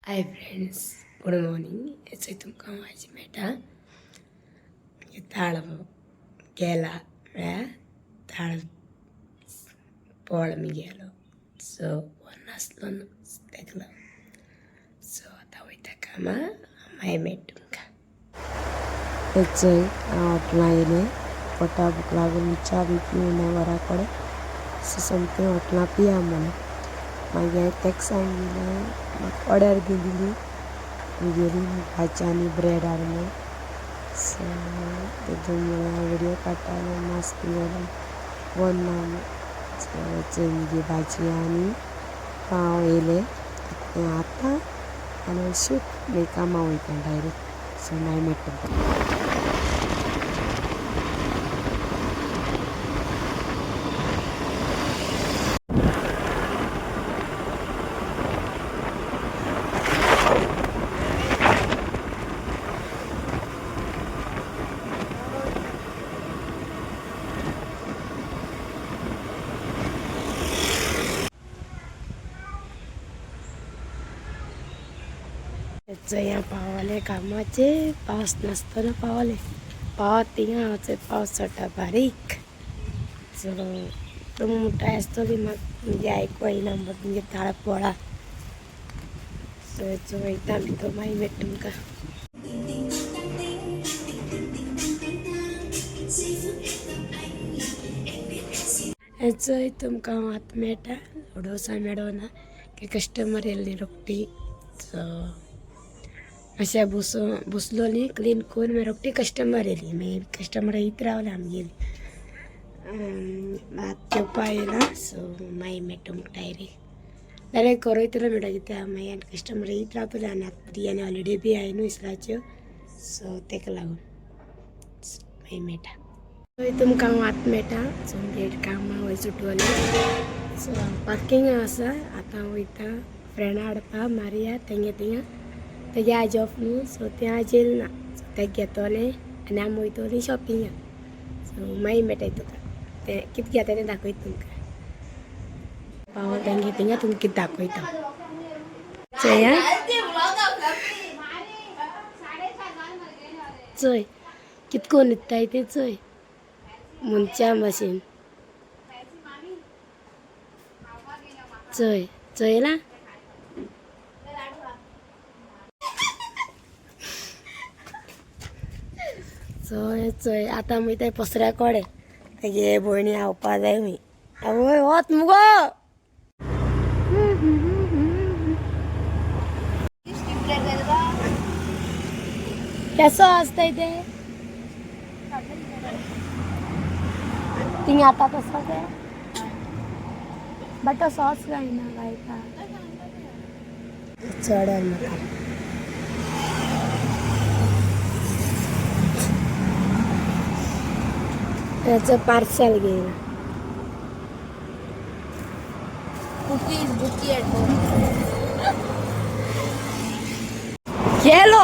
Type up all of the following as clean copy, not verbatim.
Hi friends, good morning. हेचो तुमकां भाजी मेळटा. ताळ गेला म्हळ्यार ताळ पोळ मी गेलो. सो नासलो न्हू तेका लागून. सो आतां वयता कामां, मागीर मेळटा तुमकां. चोय, हांव हॉटेलां येयलें. पोटा भूक लागून च्या बी पिवना घरा कडेन. सो सोमतें हॉटेलां पिया म्हणून. मागीर हांवें ताका सांगिल्लें, म्हाका ऑर्डर बी दिली मुगेली भाजी आनी ब्रेड हाड म्हूण. सो तेतून म्हणून हांव व्हिडियो काडटालें मातसो तुगेलो बंद ना म्हूण. सो चोय, मुगे भाजी आनी पाव येयले आतां आनी अशें मागीर कामां वयता डायरेक्ट. सो मागीर मेळटा तुमकां. चोय, पावले कामाचे. पावस नासतना पावले. पावत थिंगा हांव. पावस चडटा बारीक. सो तुमी म्हणटाय आसतली म्हाका म्हणजे आयको येयना बट तुमगे ताळ पोळा. सो चोय, वयता भितर, मागीर मेळटा तुमकां. चोय, तुमकां हांव आतां मेळटा. डोसा मेळना की कस्टमर येयल्ली रोखडी. सो अशें बसून बसलो न्ही, क्लीन करून मागीर रोखडी कस्टमर येयली. मागीर कस्टमर येयत रावले आमगेली. आतां जेवपा येयला. सो मागीर मेळटा तुमकां डायरेक्ट. डायरेक्ट करयतलो मेळटा कित्याक मागीर आनी कस्टमर येयत रावतले आनी आतां भुरग्यांनी हॉलिडे बी आहाय न्हू इसलाच्यो. सो तेका लागून मागीर मेळटा. तुमकां हांव आतां मेळटा. सो कामां वयर सुटवलें. सो पार्किंग आसा. आतां वयता फ्रेंडा हाडपा, मारिया. तेंगे थिंगा तेगे आज ऑफ न्हू, सो तें आज येयल ना. सो तेका घेतोलें आनी आमी वयतोलीं शॉपिंगाक. सो मागीर मेळटाय तुका. तें कितें घेता तें दाखयता तुमकां. पावल तेंगे थिंगा, तुमकां कितें दाखयता चोया. चोय, कितको न्हिदताय तें चोय, मनच्या भाशेन. चोय, चोयला. चोय चोय, आतां वयताय पसऱ्या कडेन. तेगे भयणी हावपा जाय मी. आवय, वत मुगो. केसो आसताय ते थिंगा आतां तसो ते, बट तो सॉस घायना, घायता चड म्हाका. हेचो पार्सल घेयला. Cookies, bookie at home. गेलो.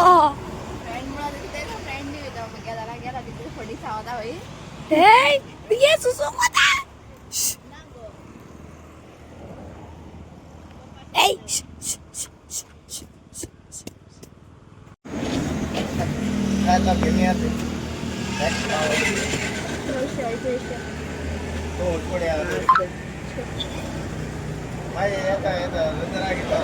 फ्रेंड म्हणून कितें फ्रेंड वयता गेला गेला तितून फटी सावता वय. हे ये सुसू कोता. ना गो. ए, श, श, श, श, श, श, श. काय घेऊन तो पुढे येता येता नजर घेता.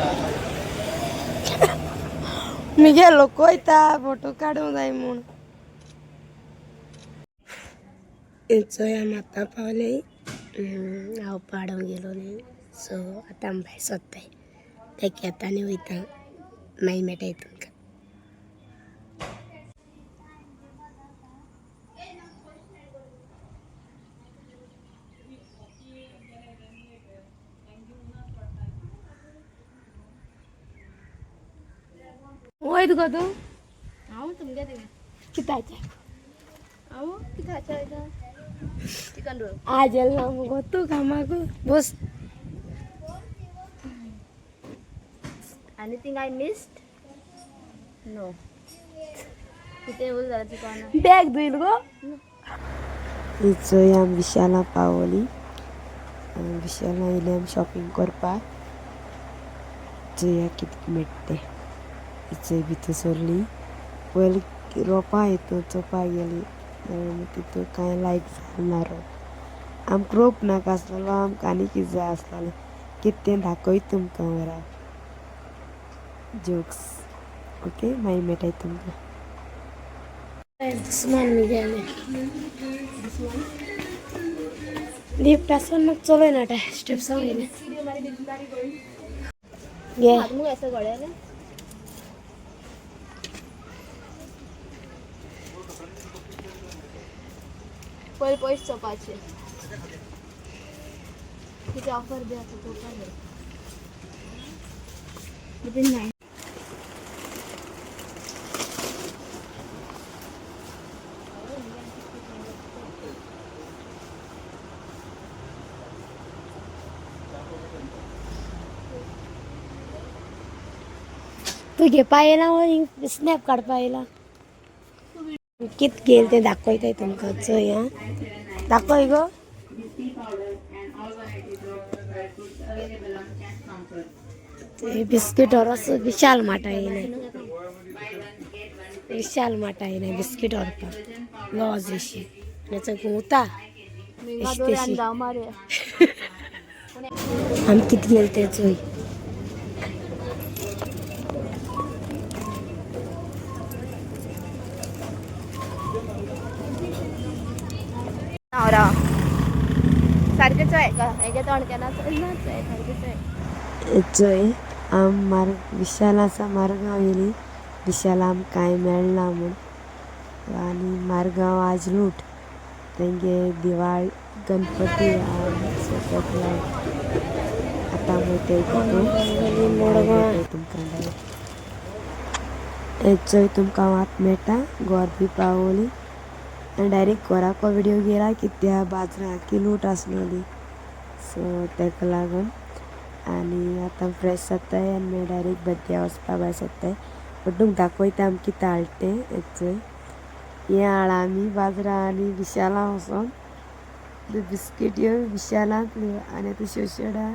मी गेलो कोयता फोटो काडूंक जाय म्हूण. चोय, आमी आतां पावले. हांव पाडोंक गेलो न्ही, सो आतां आमी भायर सोदताय. तेका घेता आनी वयता. मागीर मेळटाय तुमकां. वयत गो तूं. हांव तुमगे थिंगा. कित्याचें? हांव कित्याचें वयता? Chicken roll. आज येयला ना मुगो तूं कामाक, बस. Anything I missed? No. कितें उरलें जाल्यार चिकन. बॅग धुयल गो. चोय, आमी विशाला पावली. विशाला येयले आमी शॉपिंग करपाक. चोया कितें मेळटा तें. इचय भितर सरली. पयलीं रोंपा हितून चोवपा गेली जाल्यार तितून कांय लायक जालें ना रोप. आमकां रोप नाका आसलेलो, आमकां आनी कितें जाय आसलेलें. कितें तें दाखयता तुमकां वराव. जोक्स. ओके, मागीर मेळटाय तुमकां. दुस्मान मी गेले. लिफ्ट आसून मग चलय ना स्टेप्स गेले घे. हात मुगो असं गळ्याला. पयले पयशे चोवपाचे, कितें ऑफर बी आसा चोवपा जाय. नाही. तू घेवपा येयला वो स्नॅप काडपा येयला? कित गेल तें दाखयताय तुमकां. चोय आं, दाखय गो. ते बिस्कीट व्हरोस विशाल मार्टा येयलें. विशाल मार्टा येयलें बिस्कीट व्हरपाक. लॉज अशी आनी घुंवता. मेंगा धांव मारे. आमी कित गेल तें चोय. हांव राव, सारकें चोय, हेगे तोंड केन्ना चोय ना, चोय सारकें चोय. चोय, आम मार्ग विशाल आसा. मारगांव येयली. विशाल आमकां कांय मेळना म्हूण. आनी मारगांव आज लूट, तेंगे दिवाळ गणपती आहा, सो तेका लागून. आतां आमी वयताय तितून. मडगांव. तुमकां डायरेक्ट चोय, तुमकां हांव आतां मेळटा. घोर बी पावली आनी डायरेक्ट घराको विडियो घेला कित्या बाजारां लूट आसलोली, सो तेका लागून. आनी आतां फ्रेश जाताय आनी मागीर डायरेक्ट बद्या वचपा भायर सरताय. बट तुमकां दाखयता आमी कितें हाडलें तें. चोय, हें हाडलां आमी बाजारां आनी विशालां वचोन. त्यो बिस्कीट ह्यो विशालांतल्यो आनी आतां शोशेडा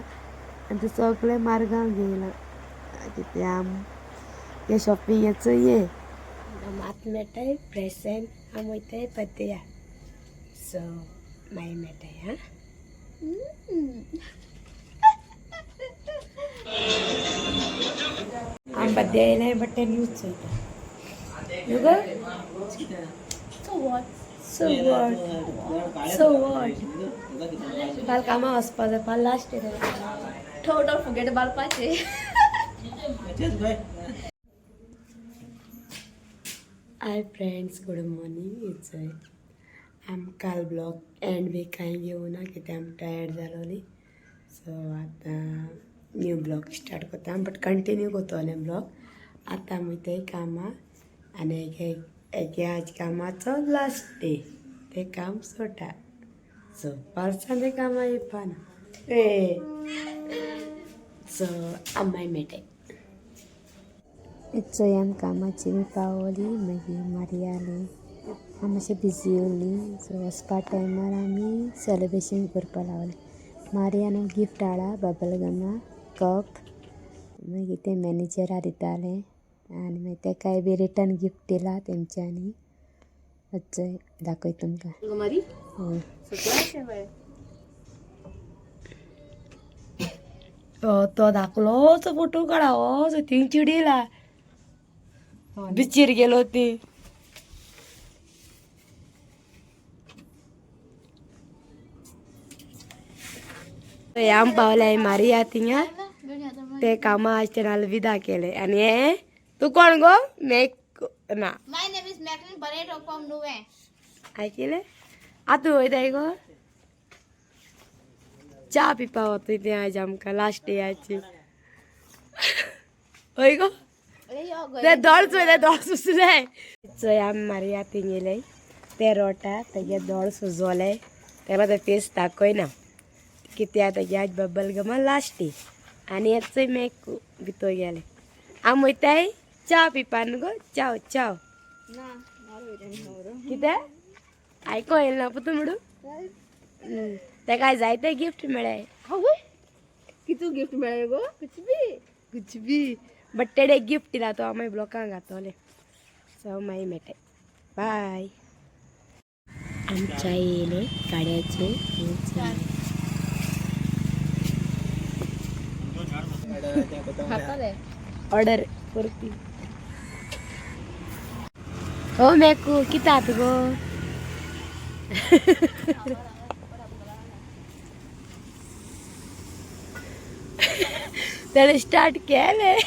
आनी तें सगळें मारगांव घेयलां. कितें आम हें शॉपिंग हें चोय हें. आतां मेळटाय फ्रेश जायन आमी वयताय बद्या. सो मागीर मेळटाय. आं, आमी बद्या येयले बट तें न्यूज चोयता न्हू गो. So what? So what? So what? फाल्यां कामां वचपा जाय. फाल्यां लास्ट डे. टोटल फुगेट बालपाचे. Hi friends, good morning. It's आम काल ब्लॉग एंड बी कांय घेवना कित्याक आम टायर्ड जालोली. सो आतां न्यू ब्लॉग स्टार्ट करता, बट कंटिन्यू करतले ब्लॉग. आतां आमी वयताय कामां आनी एके आज कामाचो लास्ट डे. तें काम सोडटा. सो फाल्यां तें कामां येवपाना ए. सो आमी मागीर मेळटाय. चोय, आमी कामाची बी पावली. मागीर मारयाले आमी मातशें बिजी उरलीं. सो वचपा टायमार आमी सेलिब्रेशन करपा लागली. मारियान गिफ्ट हाडला, बबल गमा कप. मागीर तें मॅनेजरा दितालें आनी मागीर तेकाय बी रिटर्न गिफ्ट दिला तेमच्यांनी. चोय, दाखयता तुमकां. गो मारी. हय. सगळें. तो धाकलोसो फोटो काडा. असो थिंग चिडयला, बिचीर गेलो ती. आम पावले मारिया थिंगा. ते कामा आज तेणें विदा केले. आनी हे तूं कोण गो? मॅक ना. My name is Macklin Barreto from Nuvem. आयकिलें? आतां वयताय गो च्या पिवपा वतय तें. आयज आमकां लास्ट डे आयची. हय गो? ते दोळ चोयले, दोळ सुजले. चोय, आमी मारिया थिंग येयले. ते रोटा तेगे दोळ सुजोले. तेका ते फेस दाखयना कित्याक तेगे आज बबल गमा लास्ट डे. आनी हें चोय, मॅक भितर गेले. आमी वयताय च्या पिवपा न्हू गो? च्याव च्याव. ना. कितें आयको येयलें ना पुतू म्हणून तेका जायते गिफ्ट मेळ्ळे. कितू गिफ्ट मेळ्ळे गो? कुछ भी. कुछ भी. बट तेणे गिफ्ट दिला तो हांव मागीर ब्लॉकांक घातोले. सो मागीर मेळटाय, बाय. आमच्या येयले गाड्याचे. खातले. ऑर्डर परती. हो मॅकू, कितें आतां गो? ताणें स्टार्ट केलें.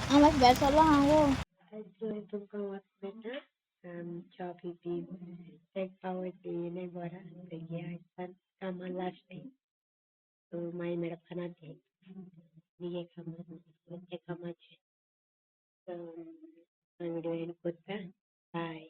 हांव मातशें भायर सरलो हांव गो. तुमकां वच मेळटा. च्या बी पी एक पावत बी येयलें बरें बेगीन. कामां लास्ट डे, सो मागीर मेळपा ना तें हे कामां, ते कामाचें. सो व्हिडियो एंड करता. बाय.